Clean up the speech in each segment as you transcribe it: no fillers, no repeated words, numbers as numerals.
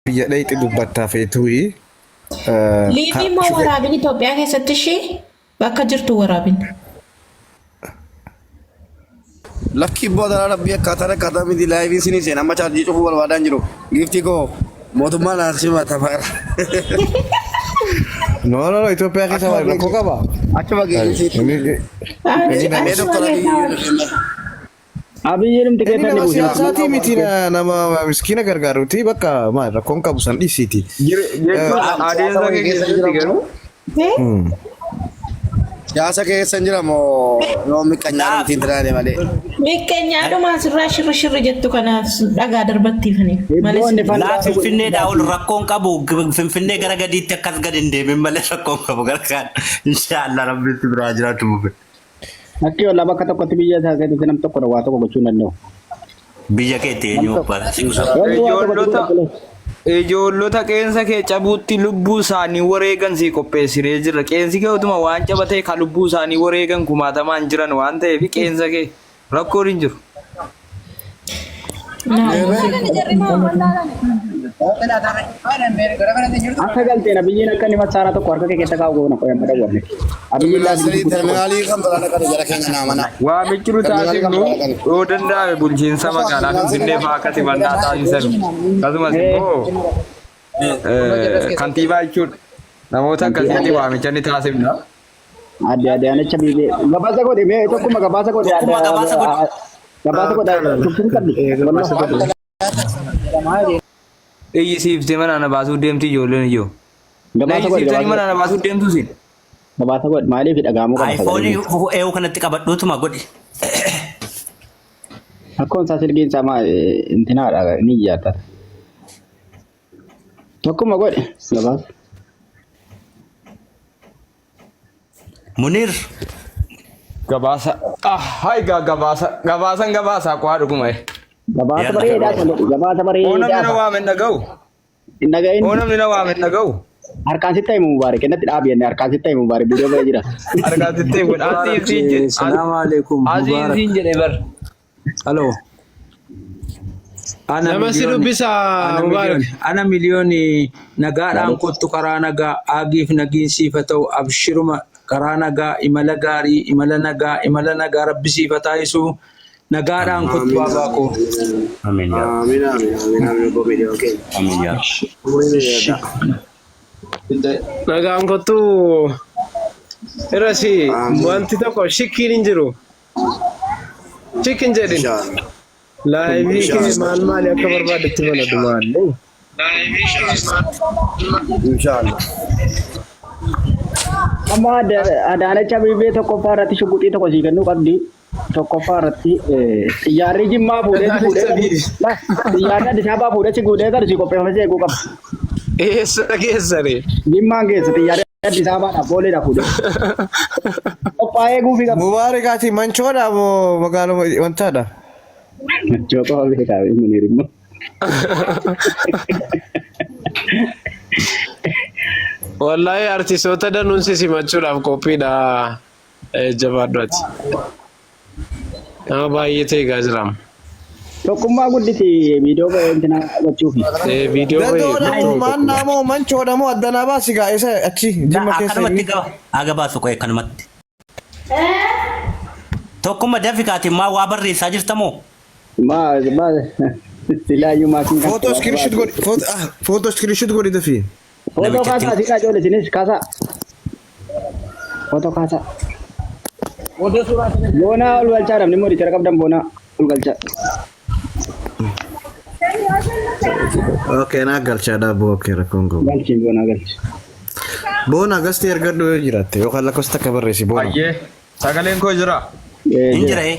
Biyya dhayxi dubbattaa feetuuyi. Liivii immoo waraabin Itoophiyaa keessatti ishee bakka jirtu waraabin. Lakkii booda rabbii akkaataan akkaataa miti laayivii isinii seen amma chaarjii cufuu barbaadaan jiru. Giiftii koo mootummaan arsii matafaara. No, no, no, Itoophiyaa keessa waan rakkoo qaba. Achuma geessitti. Inni nama Mee doktora Abiyyi Abiyyiin humti Inni keessan ni nama buusina. siyaasaatii miti nama miskiina gargaaruuti bakka maal rakkoon qabu san dhiisiiti. Jechuun adeemsa kee keessatti garuu Siyaasa keessa hin jira moo yoo miqqanyaa Laaf. dhumtiin tiraane malee. Miqqeenyaadhuma asirraa shirri shirri jettu kanaaf dhagaa darbattiifani. Malee Hibboonni Laa fandaa Finfinneedhaa ol rakkoon qabu Finfinnee gara gadiitti akkas gad hin deemin malee rakkoon qabu gara kaan inshaallah rabbiin si biraa jiraatu bufe. Akki ollaa bakka tokkotti biyya isaa keessatti nam tokko waa tokko gochuu hin danda'u. Biyya keetti eenyu barsiisu. Wanti waa tokko ijoollota gochuu ijoollota qeensa kee cabuutti lubbuu isaanii wareegan sii qopheessinee jirra. Qeensi kee utuma waan caba ta'e kan lubbuu isaanii wareegan kumaatamaan jiran waan ta'eef qeensa kee rakkoon hin jiru. Akka galteen abiyyiin akka inni massaaraa tokko harka kee keessa kaa'u goona qoyamma dawwanne. Abiyyiin laafni Terminaalii kan biraa dhaqanu jara keenya naa mana. Waamichi nu Terminaalii kan taasifnu biraa dhaqanu. yoo danda'ame bulchiinsa magaalaa Finfinnee fa'aa akka simannaa taasisan. Akkasumas immoo kantiibaa jechuudha. Namoota akkasiitti waamicha ni taasifna. Adde Adaanech Abeebee gabaasa godhe mee tokkuma gabaasa godhe Tokkummaa gabaasa godhe. Gabaasa godhe turtiin qabdi. Gabaasa godhe. Iyyi siiftee mana na baasuu deemti ijoolleen iyyoo. Na Gabaasa godhe iyyisiiftanii mana na baasuu deemtu siin. Gabaasa godhe maaliif dhagahamuu qaba iPhone sagaleen. eewu kanatti qabadhuutuma godhi. Akkoon isaa silkiin isaa maa intinaadha ni iyyaata. Tokkuma godhe gabaasa. Munir. Gabaasa. Ah, hai gaa gabaasa. Gabaasan gabaasaa kuwaa dhuguma. Gabaasa Yalla. bareedaa sana godhi gabaasa Oo namni na bareedaa. waame hin dhaga'u. Hin dhagahin. Oo namni na waame hin dhaga'u. Harkaan sitti himu Mubaarak innatti dhaabi jenne harkaan sitti himu Mubaarak viidiyoo ba'ee jira. Harkaan sitti himu. Asiin siin jedhe. Salaam alaikum. Asiin Mubarak. siin jedhe bar. Hello. Ana Nama si miliyooni dubbisa ana Mubaarak. miliyooni ana miliyooni nagaadhaan kottu karaa nagaa aagiif nagiin siif haa ta'u abshiruma karaa nagaa imala gaarii imala nagaa imala nagaa rabbi siif haa taasisu nagaadhaan kottu Amiin baabaa koo. Amiin yaa Rabbi. amiin amiin amiin amiin obbo Miidiyoo keenya. Amiin yaa Rabbi. Umurii dheeradhaa. Nagaan kottu irra si Amiin. wanti tokko shikkiin hin jiru. Chicken jedhin. Inshallah. Laayivii kee Inshallah. maal maali akka barbaadetti banadhu maallee. Inshallah. Amma Adaanech Abeebee tokkoffaa irratti shuguxii tokko sii kennuu qabdi. Tokkoffaa irratti xiyyaarri Jimmaa fuudhee si fuudhee galu. Xiyyaarri Addis Ababaa fuudhee si fuudhee galu si qopheeffamee si eeguu qaba. Eessa geessare? Jimmaan geessa xiyyaarri Addis Ababaadhaaf booleedha fuudhee. Qophaa'ee eeguufii qaba. Mubaarak ati manchoodha moo magaaluma wantaadha? Machoo qofa beekaa Muniir immoo. Wallaahi artistoota danuun si simachuudhaaf qophiidha. Jabaadhu ati. Nama baay'eetu eegaa jira. Tokkummaa guddisi viidiyoo ba'ee intina gochuufi. Viidiyoo ba'ee Dadoodha moo maannaa moo manchoodha moo addanaa baasi gaa isa achi jimma keessa Akkanumatti inni. gaba haa gabaasu qo'e akkanumatti. Tokkumma dafi kaati maa waa barreessaa jirta moo? Maa maa silaayyuu maatiin kan Footoo iskiriishuut godhi footoo ah footoo iskiriishuut godhi dafii. Footoo Namichatti kaasaa siqaa ijoollee isinis kaasaa. Footoo kaasaa. Boonaa ol galchaa namni immoo editora qabdan boonaa ol galchaa. Okay naa galchaadha boo okay rakkoon qabu. Galchi boonaa galchi. Boona gasti ergadhu yoo jiraatte yookaan lakkoofsa takka barreessi boona. Ayyee sagaleen koo jira. Hin Jira. jira ee.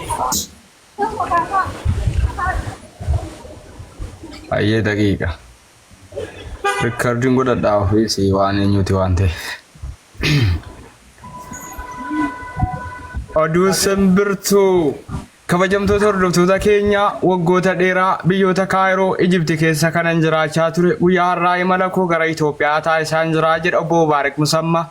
Ayyee daqiiqa. Rikkardiin godhadhaa ofiis waan eenyuti waan ta'e. Oduu simbirtuu kabajamtoota hordoftoota keenya waggoota dheeraa biyyoota Kaayiroo Ijipti keessa kanan jiraachaa ture guyyaa har'aa imala koo gara Itoophiyaa taasisaan jira jedha obbo Mubaarak Musammaa.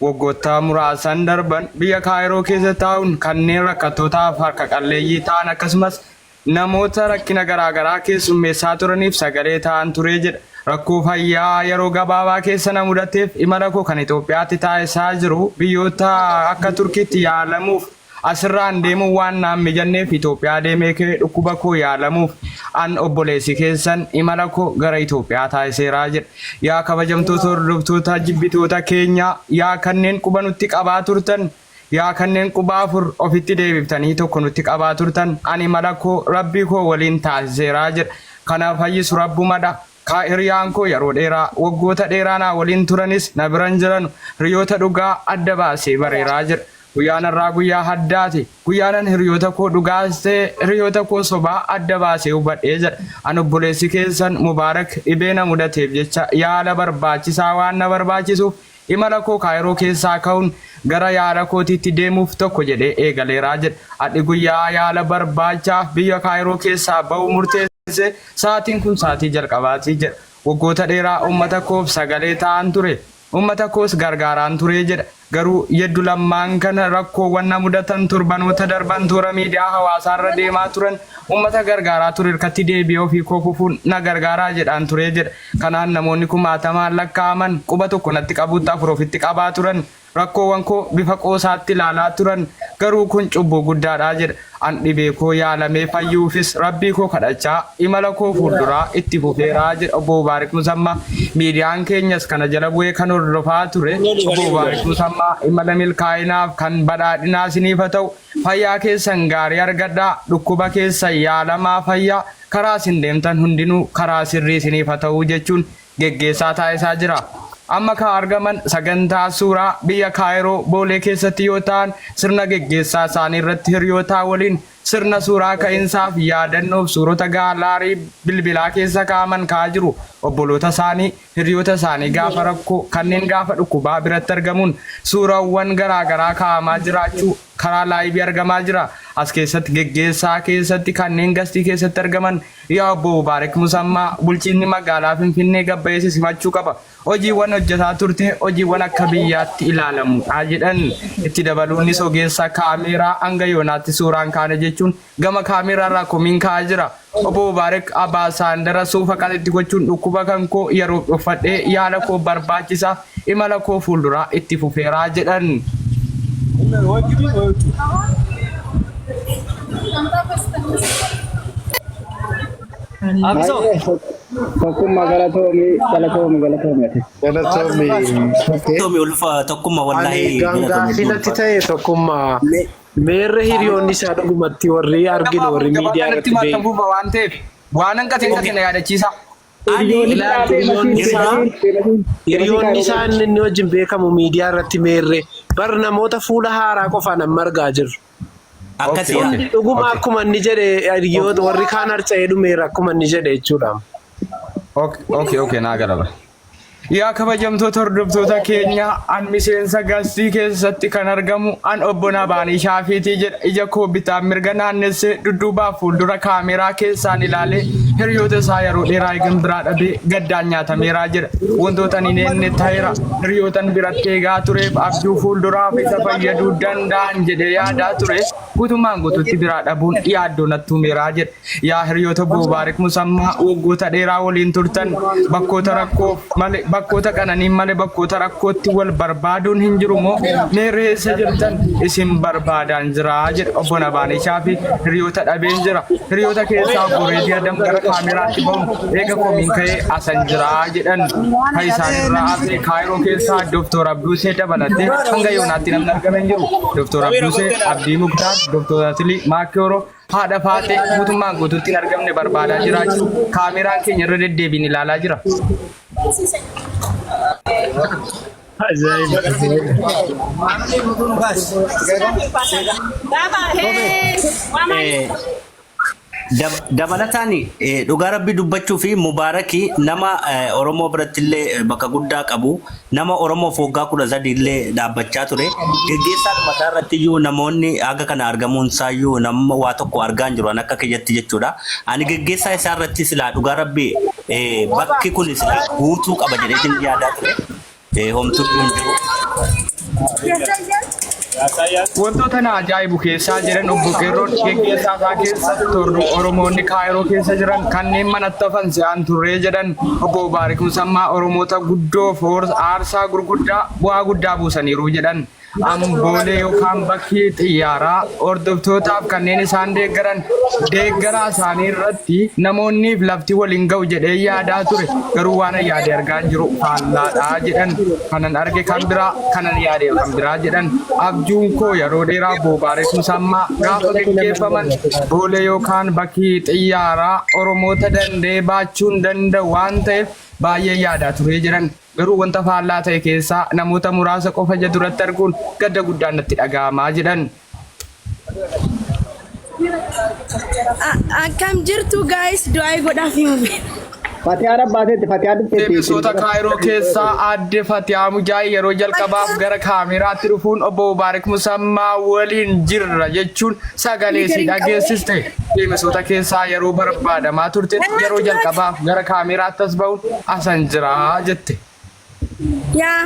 Waggoota muraasan darban biyya Kaayiroo keessa taa'uun kanneen rakkattootaaf harka qalleeyyii ta'an akkasumas namoota rakkina garaagaraa keessummeessaa turaniif sagalee ta'an ture jedha. Rakkoo fayyaa yeroo gabaabaa keessa na mudateef imala koo kan Itoophiyaatti taasisaa jiru biyyoota akka Turkiitti yaalamuuf asirraan deemuun waan naan mijanneef Itoophiyaa deemee kee dhukkuba koo yaalamuuf an obboleessi keessan imala koo gara Itoophiyaa taasiseeraa jedha. Yaa kabajamtoota hordoftoota jibbitoota keenyaa, yaa kanneen quba nutti qabaa turtan, yaa kanneen quba afur ofitti deebiftanii tokko nutti qabaa turtan, ani imala koo Rabbii koo waliin taasiseeraa jedha. Kana fayyisu Rabbumadha. Kaa hiriyaan koo yeroo dheeraa, waggoota dheeraa naa waliin turanis na bira hin jiranu. Hiriyoota dhugaa adda baasee bareeraa jedha. Guyyaan har'aa guyyaa haddaati. Guyyaanan hiriyoota koo dhugaas ta'e hiriyoota koo sobaa adda baasee hubadhee jedha. An obboleessi keessan Mubaarak dhibee na mudateef jecha yaala barbaachisaa waan na barbaachisuuf imala koo Kaayiroo keessaa ka'uun gara yaala kootiitti deemuuf tokko jedhee eegaleera jedha. Adhi guyyaa yaala barbaachaaf biyya Kaayiroo keessaa ba'uu murteesse sa'aatiin kun sa'aatii jalqabaati jedha. Waggoota dheeraa uummata koof sagalee ta'aan ture. Uummata koos gargaaraan ture jedha. Garuu yeddu lammaan kana rakkoowwan na mudatan torbanoota darban toora miidiyaa hawaasaarra deemaa turan uummata gargaaraa ture irkatti deebi'ee ofii koo kufuun na gargaaraa jedhaan ture jedha. Kanaan namoonni kumaatamaan lakkaa'aman quba tokko natti qabuutti afur ofitti qabaa turan. Rakkoowwan koo bifa qoosaatti ilaalaa turan. Garuu kun cubbuu guddaadha jedha. An dhibee koo yaalamee fayyuufis Rabbii koo kadhachaa imala koo fuulduraa itti fufeera jedha Obbo Mubaarik Musammaa. Miidiyaan keenyas kana jala bu'ee kan hordofaa ture. Obbo Mubaarik Musammaa imala milkaa'inaaf kan badhaadhinaa isiniif haa ta'u. Fayyaa keessan gaarii argadhaa, dhukkuba keessan yaalamaa fayyaa, karaa isin deemtan hundinuu karaa sirrii isiniif haa ta'u jechuun geggeessaa taasisaa jira. Amma kan argaman sagantaa suuraa biyya Kaayiroo Boolee keessatti yoo ta'an sirna geggeessaa isaanii irratti hiriyootaa waliin sirna suuraa ka'insaaf yaadannoof suurota gaalaarii bilbilaa keessa kaa'aman ka'aa jiru. Obboloota isaanii, hiriyoota isaanii gaafa rakkoo, kanneen gaafa dhukkubaa biratti argamuun suurawwan garaa garaa kaa'amaa jiraachuu karaa laayivii argamaa jira. As keessatti geggeessaa keessatti kanneen gastii keessatti argaman yaa obbo Mubaarik Musammaa bulchiinni magaalaa Finfinnee gabbayee si simachuu qaba. Hojiiwwan hojjetaa turte hojiiwwan akka biyyaatti ilaalamudha jedhan. Itti dabaluunis ogeessa kaameeraa hanga yoonaatti suuraan kaane jechuun gama kaameeraarraa komiin ka'aa jira. Obbo Mubaarik Abaasaandara suufa qalitti gochuun dhukkuba kan koo yeroof dhoffadhee yaala koo barbaachisaaf imala koo fuulduraa itti fufeera jedhan. Abisoo. Tokkummaa galatoomi galatoomi galatoomi ati. Galatoomi. Okay. Toomi ulfa tokkummaa Ani wallaahi gaafii galatoomi natti ta'e tokkummaa. Meerre hiriyoonni isaa dhugumatti warri arginu warri miidiyaa Kanatti irratti beeku. maxxanfuufa waan ta'eef waan hanqate hanqate na yaadachiisa. Hiriyoonni Ilaali isaa hiriyoonni isaa feemasiin hiriyoonni isaa inni inni wajjin beekamu miidiyaa irratti meerre bar namoota fuula haaraa qofaan amma argaa jirru. Akkasii Okay, yaa. okay. Dhuguma Okay. akkuma inni jedhe hiriyoota warri kaan harca'ee dhumeera akkuma inni jedhe jechuudha. Okay, okay, okay, naa galaba. Yaa kabajamtoota hordoftoota keenya an miseensa gastii keessatti kan argamu an obbo Nabaanii Shaafiitii jedha. Ija koo bitaan mirga naannessee dudduubaaf fuuldura kaameeraa keessaan ilaalee hiriyoota isaa yeroo dheeraa eegan biraa dhabee gaddaan nyaatameeraa jedha. Wantoota hin eenne ta'eera. Hiriyootan biratti eegaa tureef abjuu fuulduraaf isa fayyaduu danda'an jedhee yaadaa ture. Guutummaan guutuutti biraa dhabuun yaaddoo natti uumeeraa jedha. Yaa hiriyoota obbo Mubaarik Musammaa waggoota dheeraa waliin turtan bakkoota rakkoo malee bakkoota qananiin malee bakkoota rakkootti wal barbaaduun hin jiru moo mee reessa jirtan isin barbaadaan jira jedha obbo Nabaanishaa fi hiriyoota dhabeen jira. Hiriyoota keessaa obbo Reedii Adam gara kaameraatti bahuun eega komiin ka'ee asan jira jedhan. Kan isaanirraa hafe Kaayiroo keessaa Dooktor Abduusee dabalatee hanga yoonaatti namni argame hin jiru. Dooktor Abduusee, Abdii Muktaar, Dooktor Atilii, Maakiyooroo haadha faaxee guutummaan guutuutti hin argamne barbaadaa jiraachuu kaameraan keenya irra deddeebiin ilaalaa jira. Ajaa'iba ajaa'iba. Dabalataan dhugaa rabbii dubbachuu fi Mubaarakii nama Oromoo biratti illee bakka guddaa qabu nama Oromoof waggaa 13 illee dhaabbachaa ture geggeessaa dhumataa irratti iyyuu namoonni haga kana argamuun isaayyuu nama waa tokko argaa hin jiru an akka kiyyatti jechuudha. Ani geggeessaa isaa irratti silaa dhugaa rabbii bakki kun silaa guutuu qaba jedheetiin yaadaa ture. Homtuu hin jiru. Wantoota na ajaa'ibu keessaa jedhan obbo Qeerroon geggeessaa isaa keessa turru Oromoonni Kaayiroo keessa jiran kanneen manatti hafan se'an turree jedhan obbo Mubaarik Musammaa Oromoota guddoof aarsaa gurguddaa bu'aa guddaa buusaniiru jedhan. Amboolee yookaan bakki xiyyaaraa hordoftootaaf kanneen isaan deeggaran deeggaraa isaanii irratti namoonniif lafti waliin ga'u jedhee yaadaa ture garuu waan yaade argaa hin jiru faallaadha jedhan kanan arge kan biraa kanan yaade kan biraa jedhan abjuun koo yeroo dheeraa Mubaarik Musammaa gaafa geggeeffaman boolee yookaan bakki xiyyaaraa Oromoota danda'ee baachuu hin danda'u waan ta'eef baay'ee yaadaa ture jedhan. Garuu wanta faallaa ta'e keessaa namoota muraasa qofa ija duratti arguun gadda guddaan natti dhaga'ama jedhan. Akkam jirtu guys du'aa godhaaf himume. Fatiyaa dhabbaateetti Fatiyaa dhufteetti. Deebisoota Kaayiroo keessaa aadde Fatiyaa Mujaay yeroo jalqabaaf gara kaameraatti dhufuun obbo Mubaarik Musammaa waliin jirra jechuun sagalee si dhageessiste. Deebisoota keessaa yeroo barbaadamaa turtetti yeroo jalqabaaf gara kaameraatti as ba'uun asan jira jette. Yaa.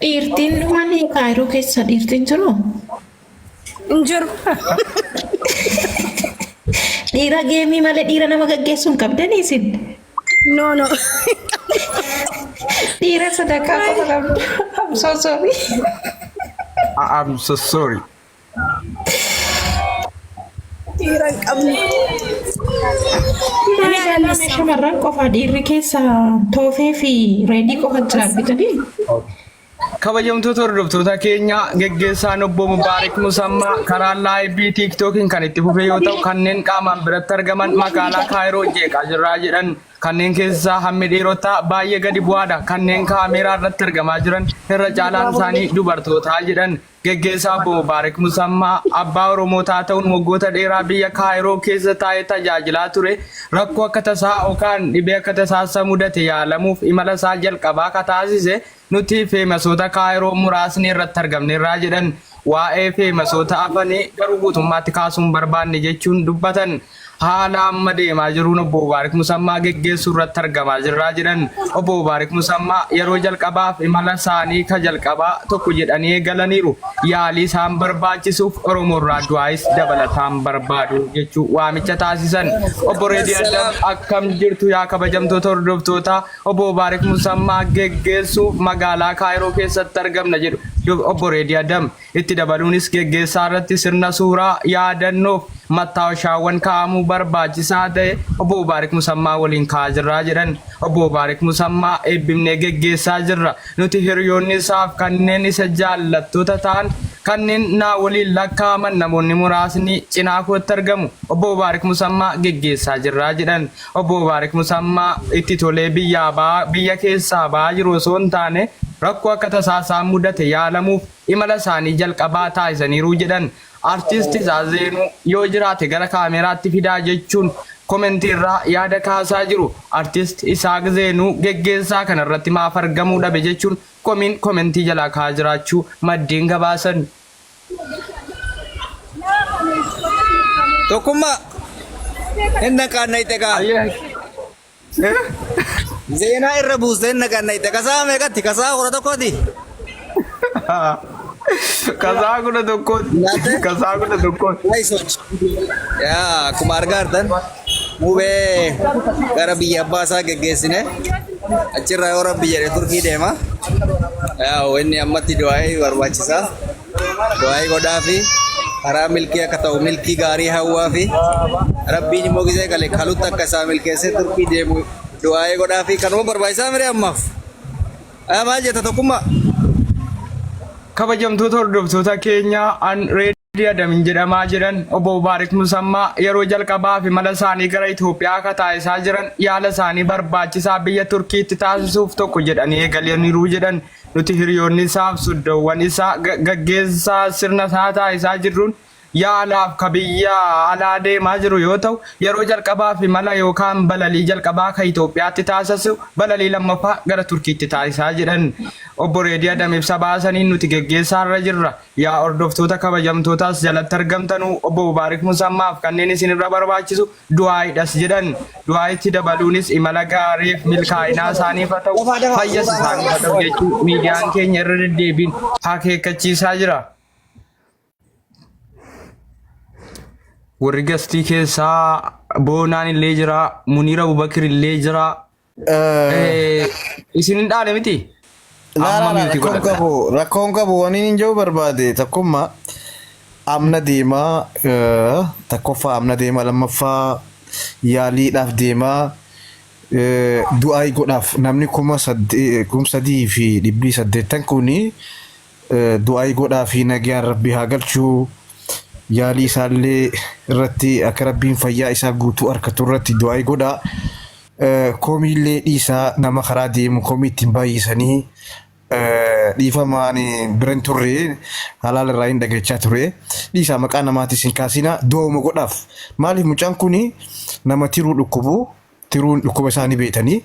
Dhiirtiin waan Kaayiroo keessa dhiirtiin jiru? Hin jiru. Dhiira geemii malee dhiira nama gaggeessuu hin qabdanii isin? No no. Dhiira sadarkaa qofa qabdu. I'm so sorry. I'm so sorry. Dhiira hin qabnu. Maal shamarran qofa dhiirri keessa toofee fi reedii qofa jira argitanii? Kabajamtoota hordoftoota keenya geggeessaan obbo Mubaarik Musammaa karaa live TikTokiin kan itti fufe yoo ta'u kanneen qaamaan biratti argaman magaalaa Kaayiroo jeeqaa jirraa jedhan kanneen keessaa hammi dhiirotaa baay'ee gadi bu'aadha kanneen kaameeraa irratti argamaa jiran irra caalaan isaanii dubartootaa jedhan geggeessaa obbo Mubaarik Musammaa abbaa Oromootaa ta'uun waggoota dheeraa biyya Kaayiroo keessa taa'ee tajaajilaa ture rakkoo akka tasaa yookaan dhibee akka tasaa isa mudate yaalamuuf imala isaa jalqabaa ka taasise nuti famousoota Kaayiroo muraasni irratti argamneerraa jedhan waa'ee famousoota hafanii garuu guutummaatti kaasuun barbaanne jechuun dubbatan haala amma deemaa jiruun obbo Mubaarik Musammaa geggeessuu irratti argamaa jirraa jedhan obbo Mubaarik Musammaa yeroo jalqabaaf imala isaanii ka jalqabaa tokko jedhanii eegalaniiru yaalii isaan barbaachisuuf Oromoorraa du'aayis dabalataan barbaadu jechuu waamicha taasisan obbo Reedii Adam akkam jirtu yaa kabajamtoota hordoftoota obbo Mubaarik Musammaa geggeessuuf magaalaa Kaayiroo keessatti argamna jedhu obbo Reedii Adam itti dabaluunis geggeessaa irratti sirna suuraa yaadannoof mattaawashaawwan kaa'amuu barbaachisaa ta'e obbo Mubaarik Musammaa waliin kaa'aa jirraa jedhan. Obbo Mubaarik Musammaa eebbifnee geggeessaa jirra. Nuti hiriyoonni isaaf kanneen isa jaallattoota ta'an kanneen naa waliin lakkaa'aman namoonni muraasni cinaa kootti argamu. Obbo Mubaarik Musammaa geggeessaa jirraa jedhan. Obbo Mubaarik Musammaa itti tolee biyyaa ba'aa biyya keessaa ba'aa jiru osoo hin taane rakkoo akka tasaa isaan mudate yaalamuuf imala isaanii jalqabaa taasisaniiru jedhan. Artiist Isaaq Zeenuu yoo jiraate gara kaameraatti fidaa jechuun komentii irraa yaada kaasaa jiru. Artiist Isaaq Zeenuu geggeessaa kanarratti maaf argamuu dhabe jechuun komiin komentii jalaa ka'aa jiraachuu maddeen gabaasan. Tokkummaa hin naqaannayxe kaa. Zeenaa irra buustee hin naqaannayxe. Kasaa meeqatti? Kasaa 11ti. Kasaa 11ti. Kasaa 11ti. Yaa akkuma argaa jirtan mubee gara biyya abbaa isaa geggeessine achirraa yoo rabbi jedhe Turkii deema. Yaa inni ammatti du'aa'ii barbaachisaa. Du'aa'ii godhaa fi karaa milkii akka ta'u milkii gaarii hawwaa fi rabbiin immoo gisee gale kalutti akka isaa milkeessee Turkii deemu du'aa'ii godhaa fi kanuma barbaachisaa mire ammaaf. Maal jetta tokkummaa? Kabajamtoota hordoftoota keenya an Reedii Adamin jedhamaa jedhan obbo Mubaarik Musammaa yeroo jalqabaaf imala isaanii gara Itoophiyaa akka taasisaa jiran yaala isaanii barbaachisaa biyya Turkiitti taasisuuf tokko jedhanii eegalaniiru jedhan nuti hiriyoonni isaaf soddoowwan isaa gaggeessaa sirna isaa taasisaa jirruun yaalaaf ka biyya alaa deemaa jiru yoo ta'u, yeroo jalqabaaf imala yookaan balalii jalqabaa ka Itoophiyaatti taasisu balalii lammaffaa gara Turkiitti taasisaa jedhan. Obbo Reedii Adam ibsa baasaniin nuti geggeessaarra jirra. Yaa hordoftoota kabajamtootaas jalatti argamtanuu Obbo Mubaarik Musammaaf kanneen isinirra barbaachisu du'aa'iidhas jedhan. Du'aa'itti dabaluunis imala gaariif milkaa'inaa isaaniif haa ta'u, fayyas isaaniif haa ta'u jechuu miidiyaan keenya irra deddeebiin akeekkachiisaa jira. Warri gastii keessaa Boonaan illee jira, Muniir Abubakir illee jira. Isin hin dhaale miti? Laa Amma laa mute rakkoon godhadha. qabu rakkoon qabu waniin hin jiru barbaade tokkummaa amna deemaa tokkoffaa amna deemaa lammaffaa yaaliidhaaf deemaa du'aayii godhaaf namni 3880 kuni du'aayii godhaa fi nagayaan rabbi haa galchuu yaalii isaallee irratti akka rabbiin fayyaa isaa guutuu argatu irratti du'aayii godhaa. Komiillee dhiisaa nama karaa deemu komii ittiin baay'isanii dhiifama ani bira hin turre halaala irraa hin dhagachaa ture dhiisaa maqaa namaatis hin kaasina du'uma godhaaf maaliif mucaan kuni nama tiruu dhukkubu tiruun dhukkuba isaanii beetanii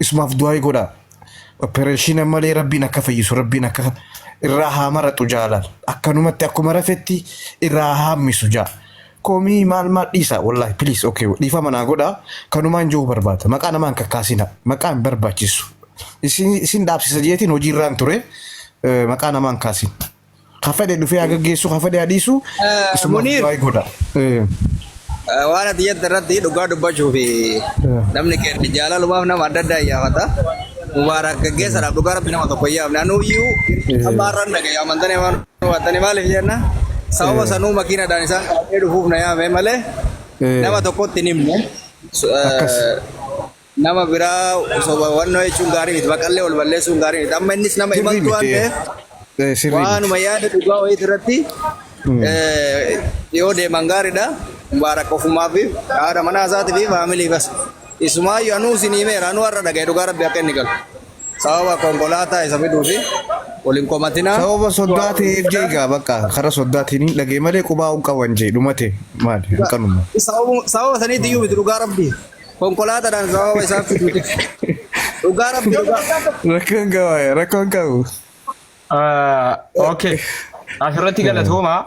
isumaaf du'aa godhaa opereeshina malee rabbiin akka fayyisu rabbiin akka irraa haa maraxu jaalal akkanumatti akkuma rafetti irraa haa hammisu jaa komii maal maal dhiisa wallahi please okay dhiifama naa godhaa kanumaan jiru barbaada maqaa namaan kakkaasina maqaan hin barbaachisu isin isin dhaabsisa jeetiin hojii irraan ture maqaa namaan kaasin ka fedhe dhufee haa gaggeessu ka fedhe haa dhiisu isumaaf Muniir. du'aa godha. Waan ati jette irratti dhugaa dubbachuu fi namni keenya jaalalumaaf nama adda addaa iyyaafata. Mubaarak gaggeessaadhaaf dhugaa rabbi nama tokko iyyaafne. Anuuyyuu amma har'an dhagaye amantanii waan hubattanii maaliif jenna sababa sanuu makiinadhaan isaan qabatee dhufuuf na yaame malee nama tokkotti hin himne. Akkas. Nama biraa soba wannoo jechuun gaarii miti. Maqallee ol balleessuun gaarii miti. Amma innis nama Sirrii imaltuu waan miti. ta'eef Sirrii miti. waanuma yaada dhugaa wayiiti irratti yoo deeman gaariidha. Mubaarak ofumaa fi haadha manaa isaatii fi faamilii bas. Isumaayyuu anuu isin himeera anuu har'a dhagaye dhugaa rabbi akka inni galu. Sababa konkolaataa isa fiduu fi waliin komatinaa. Sababa soddaa ta'eef jee egaa bakka karaa soddaatiin hin dhagee malee qubaa hin qaban jee dhumate maali hanqanuma. Sababa saniitti iyyuu miti dhugaa rabbi. Konkolaataadhaan sababa isaan fiduuti. Dhugaa rabbi dhugaa. Rakkoon qabu rakkoon qabu. Okay. Asirratti galatooma.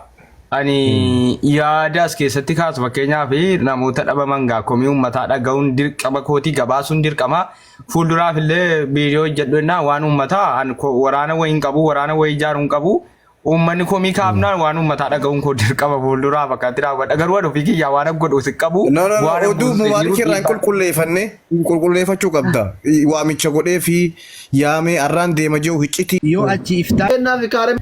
Ani yaada as keessatti kaasu fakkeenyaaf namoota dhabaman gaa komii uummataa dhaga'uun dirqama kootii gabaasuun dirqama. Fuulduraaf illee viidiyoo hojjedhu jennaan waan uummataa an waraana wayii hin qabu waraana wayii ijaaruu hin qabu. Uummanni komii kaafnaan waan uummataa dhaga'uun koo dirqama fuulduraaf akkatti raawwadha. Garuu ani ofii kiyyaa waan godhu si qabu. No, no, no. Waan Oduu buuse mubaarik jiru irraa hin qulqulleeffanne qulqulleeffachuu qabda. Waamicha godhee fi yaamee arraan deema jiru hiccitii. Yoo achi iftaa. Kennaa fi kaaree.